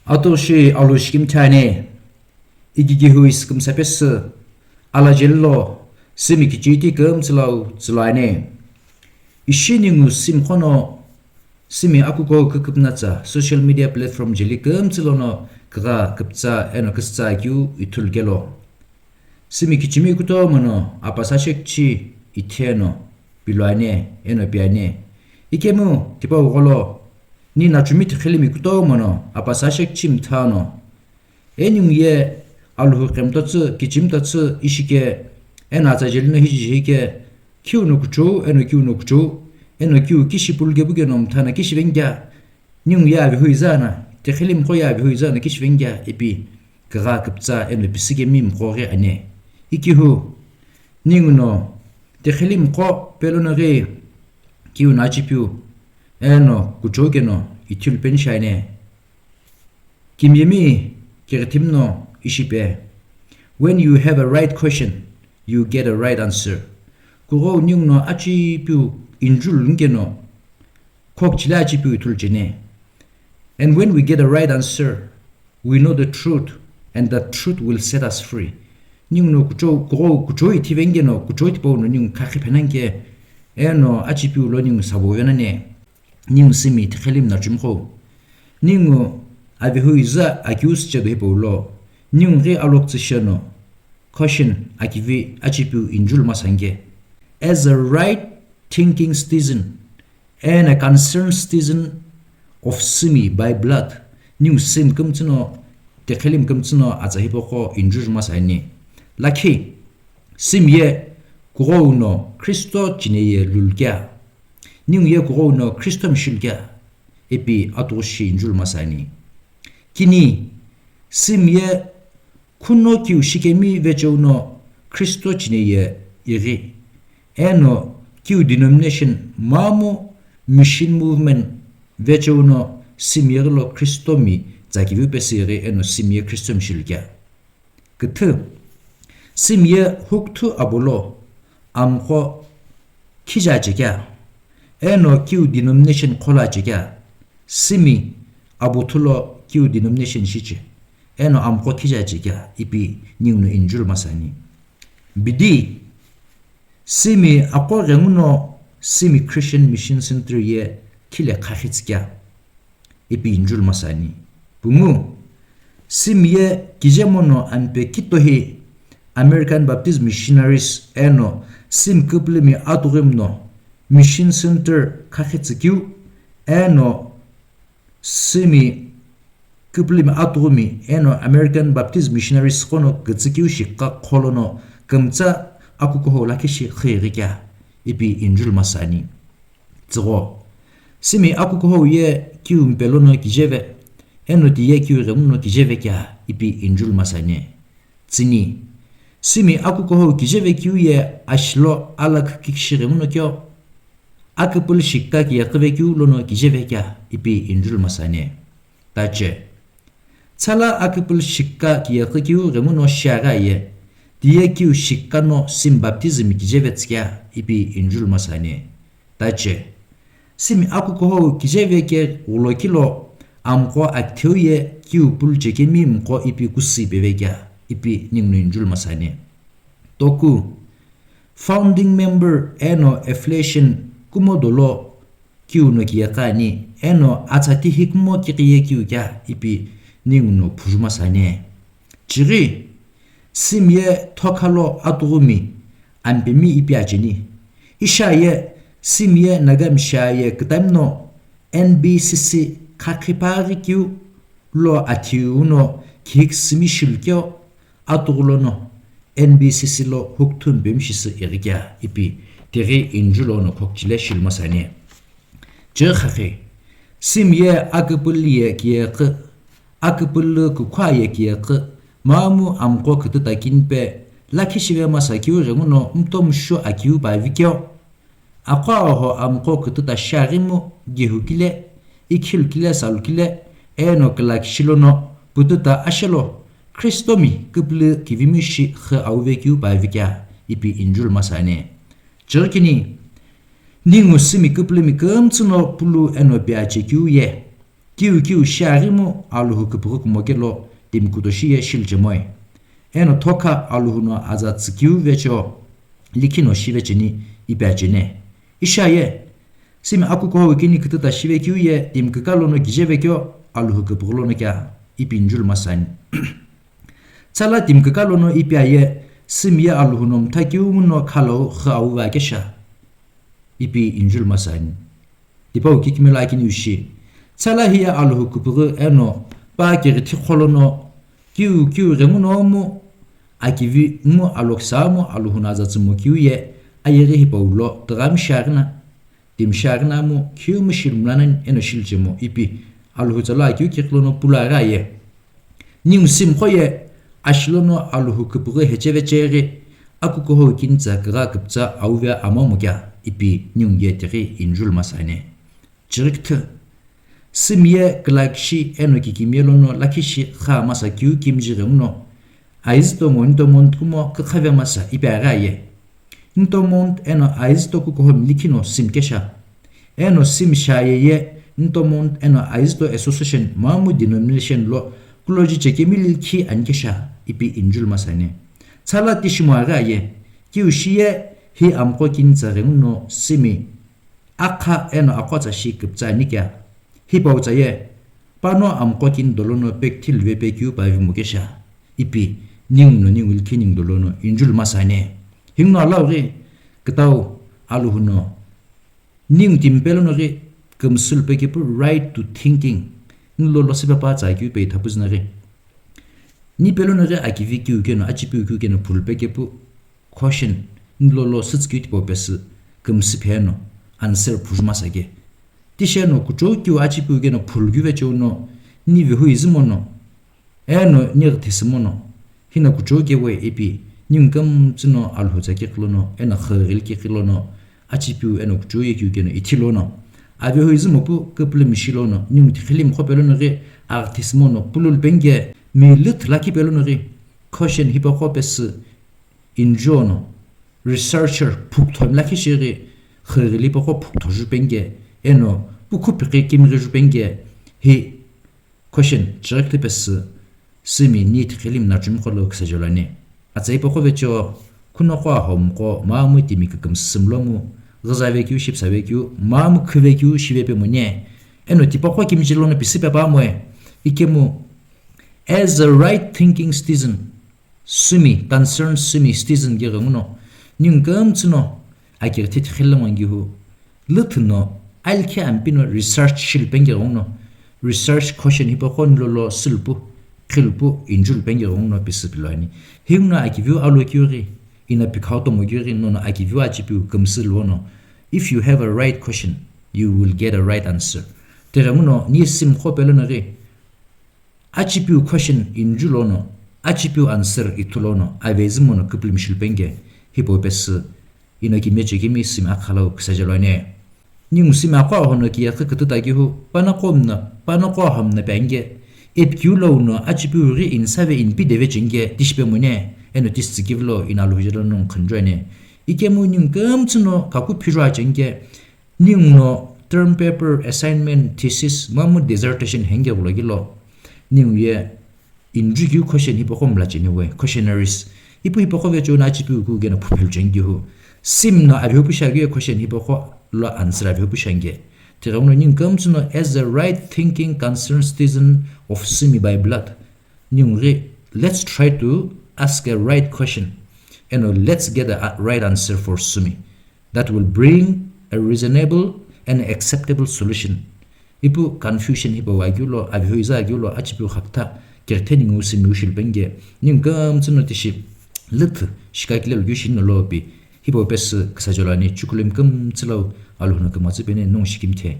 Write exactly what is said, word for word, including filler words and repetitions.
Atoshi alu shikimthi ani, ikikihu isikimsa pesü, alajeli lo, simi kichiti kümtsülau tsülu ani. Ishi ningu simi qono, simi akuko küküpnatsa, social media platform jeli kümtsü lono kigha küptsa eno küsütsa keu ithulu kelo. Simi kichimi kutomo no apasa shekchi itheno pilu ani eno pi ani. Ikemu tipau gholo, ni nachumi tiqhilimi kutomo no apasa shekchi mthano. Eningu ye Alhou qemtotsü, kichimtotsü ishike, eno atsa jeli no hiji hike, kiu no kuchou, eno kiu no kuchou, eno kiu kishi pulge buge no mthana kishi vengya, ningu ye avihu izana, tiqhilimi qo ye avihu izana kishi vengya ipi, kigha küptsa eno pisükemi mqo ghi ani. Ikihu, ningu no, tiqhilimi qo pelono ghi, kiu no achipiu, eno kuchou keno, ithulu peni shi ani. Kimiyemi kighithimi no ishipe. When you have a right question, you get a right answer. Kughou ningu no achipiu injulu nkeno, khokchile achipiu ithulu cheni. And when we get a right answer, we know the truth, and the truth will set us free. Ningu no kuchou, kughou kuchou ithi vengeno, kuchou tipau no ningu khakhi phenanke, eno achipiu lo ningu sabo venane. Ningu simi tiqhilimi nachumi qo. Ningu avihu iza akiu süchedo hipau lo. Ningu ghi aloktsü sheno. Caution akivi achipiu injulu masange. As a right thinking citizen and a concerned citizen of simi by blood. Ningu simi kümtsü no, tiqhilimi kümtsü no atsa hipau qo injulu masani. Lakhi, simi ye kughou no Kristo chine ye lulukea. Ningu ye kughou no Kristo mishilukea, ipi atushi injulu masani. Kini, simi ye khuno kiu shikemi vecheu no Kristo chine ye ighi. Eno kiu denomination mamu mission movement vecheu no simi ye lo Kristo mi tsakiviu pesü ighi eno simi ye Kristo mishilukea. Küthü, simi ye hukuthu abulo amqo khija chekea, eno kiu denomination khola chekea, simi abuthu lo kiu denomination shiche, eno amqo khija chekea, ipi ningu no injulu masani. Bidi, simi aqo ghenguno simi Christian Mission Center ye khile khakhi tsükea. Ipi injulu masani. Pungu, simi ye kijemo no ampe kitohi American Baptist Missionaries eno simi küpülümi atughumi no Mission Center khakhi tsükeu eno simi küpülümi atughumi eno American Baptist Missionaries qono kütsükeu shikha kholono kümtsa akukuhou lakhi shi khighi kea ipi injulu masani. Tsügho, simi akukuhou ye kiu mpelono kijeve, eno ti ye kiu ghenguno kijeve kea ipi injulu masani. Tsini, simi akukuhou kijeve kiu ye ashilo alakh kikishi ghenguno keo, aküpülü shikha kiye qhive kiu lono kijeve kea ipi injulu masani. Tache. Tsala aküpülü shikha kiye qhikiu ghenguno shiaghi aye, ti ye kiu shikha no simi baptism kijeve tsükea ipi injulu masani. Tache. Simi akukuhou kijeve ke ghulo kilo amqo akitheu ye kiu pulu chekemi mqo ipi kusü ipeve kea ipi ningu no injulu masani. Toku, founding member eno affiliation kumo dolo kiu no kiye qani, eno atsati hi kumo kiqiye kiu kea ipi ningu no phuju masani. Chighi, simi ye thokha lo atughumi ampemi ipi acheni. Isha ye simi ye Nagami sha ye kütami no N B C C khakhi paghi kiu lo athiu no khikisimi shilukeo atughu lono N B C C lo hukuthu mpemi shisü ighi kea ipi tighi injulu no khokchile shilu masani. Chighi khakhi, simi ye aküpülü ye kiyeqü, aküpülü kukhua ye kiyeqü, mamu amqo kütüta kinipe, lakhi shive masa kiu ghenguno mtomushu akiu pavi keo. Aqo aho amqo kütüta shiaghi mu gihu kile, ikhilu kile, salu kile, eno külakhi shilono pütüta ashelo, Kristomi küpülü kivimi shi xü auve kiu pavi kea ipi injulu masani. Chighi kini, ningu simi küpülümi kümtsü no pulu eno pi ache kiu ye, Kiu kiu shiaghi mu Alhou küpüghü kumo kelo timi kutoshi ye shilichemoi. Eno thokha Alhou no aza tsükeu vecho likhi no shivecheni ipi acheni. Ishiaye, Simi akukuhou kini kütüta shivekeu ye timi küka lono kije vekeo Alhou küpüghü lono kea ipi injulu masani. Tsala timi küka lono ipi aye Simi ye Alhou no mtha keu no khalou xü auva kesha ipi injulu masani. Tipau kikimelo akini ushi. Tsala hiye Alhou küpüghü eno pa kighithi kholono kiu kiu ghenguno mu akivi mu aloksa mu Alhou no aza tsümo kiu ye ayeghi hipau lo tüghami shiaghi na. Timi shiaghi na mu khiu mu shilumlanani eno shilichemo ipi Alhou tsala akeu kighi lono pulu aghi aye. Ningu Simi qo ye ashi lono Alhou küpüghü hecheveche ghi akukuhou kini tsa kigha küpütsa auve amomu kea ipi ningu ye tighi injulu masani. Chirikthü. Simi ye külakishi eno kikimiye lono lakhishi kha masa kiu kimiji ghenguno. Aizito ngo nito month kumo kükhave masa ipi aghi aye. Nito month eno aizito kukuhomi likhi no Simi kesha. Eno Simi shiaye ye nito month eno aizito association mamu denomination lo kuloji chekemi likhi ani kesha ipi injulu masani. Tsala tishimo aghi aye. Kiu shiye hi amqo kini tsa ghenguno Simi akha eno aqo tsa shi küpütsa ani kea. Hipau tsa ye, pano amqo kini dolono pekthi luve pekiu pavi mukesha. Ipi, ningu no ningu likhi ningu dolono injulu masani. Hingu no alaghi, kütau Alhou no. Ningu timi pelono ghi kümsü lupe kepu right to thinking. Nilo lo sipe pa tsa kiu pe thapuzuna ghi. Ni pelono ghi akivi kiu keno, achipiu kiu keno phulu pe kepu. Question, nilo lo sütsü kiu tipau pesü, kümsü pheno, answer phuju masa ke. Tisheno kuchou kiu achipiu keno phulu kiu vecheu no, ni vihu izi mono, eno ni ghi thisi mono, hino kuchou kewe ipi, ningu kümtsü no Alhou tsa kighi lono, eno xüghili kighi lono, achipiu eno kuchou ye kiu keno ithi lono, avehu izi mopu küpülümi shi lono, ningu tikhili mkho pelono ghi, aghi thisi mono, pululu penge, mi lüthu lakhi pelono ghi, question hipaqo pesü, injuno, researcher phukthomi lakhi shighi, xüghili paqo phuktho ju penge, eno pukhu pikhi kimighi ju penge, hi question chirikthü pesü, Simi ni tikhili mna chumi qo lo küsajelani. Atsa hipaqo vecheo, khunoqo ahomqo, mamu timi kükümsü mlo mu, ghüza vekiu, shipsa vekiu, mamu khü vekiu, shive pe mune, eno tipaqo kimiji lono pisi pe pamoe, ikemu, as a right thinking citizen, Sumi, concerned Sumi citizen ghi ghenguno, ningu kümtsü no, akighi tithi khililo ngihu, lüthu no, alikhi ampi no research shilu penge ghenguno, research question hipaqo nilo lo sülpu, khilpu, injulu penge ghenguno pisi piloani. Hingu no akiviu alo kiu ghi, ina pikhau tomo kiu ghi, nono akiviu achipiu kümsü luono, if you have a right question, you will get a right answer. Tighenguno, ni Simi qo pelono ghi, achipiu question inju lono, achipiu answer ithu lono, avezi mono küpülümi shilu penge, hipau pesü, ino kimiye chekemi Simi akhalau küsajeloani. Ningu Simi aqo ahono kiye kükütü takihu, pano qo mna, pano qo ahamna penge, epkiu lo uno achipiu ghi insave inpi deve chenge, tishi pe mune, eno tisi tsükivilo ino Alhou jelo nungu khunjuani. Ikemu ningu kümtsü no kaku phiju achenge, Ningu no term paper, assignment, thesis, mamu dissertation henge ghulo gilo. Ningu ye injukeu question hipaqo mla cheni we, questionnaires. Ipu hipaqo vecheo no achipiu kugeno phuphelu cheni kihu. Simi no avehu pu shiaghi ye question hipaqo lo answer avehu pu shiange. Tighenguno ningu kümtsü no as a right thinking concerned citizen of Sumi by blood. Ningu ghi, let's try to ask a right question. Eno let's get a right answer for Sumi. That will bring a reasonable and acceptable solution. Ipu confusion hipau agiu lo, avihu iza agiu lo, achipiu khakta, kirthe ningu Simi shilu penge, ningu kümtsü no tishi, lüthu, shikakile lugiu shini no lopi, hipau pesü küsajeloani, chukulemi kümtsü lau, Alhou no kümatsü peni, nungu shikimthe.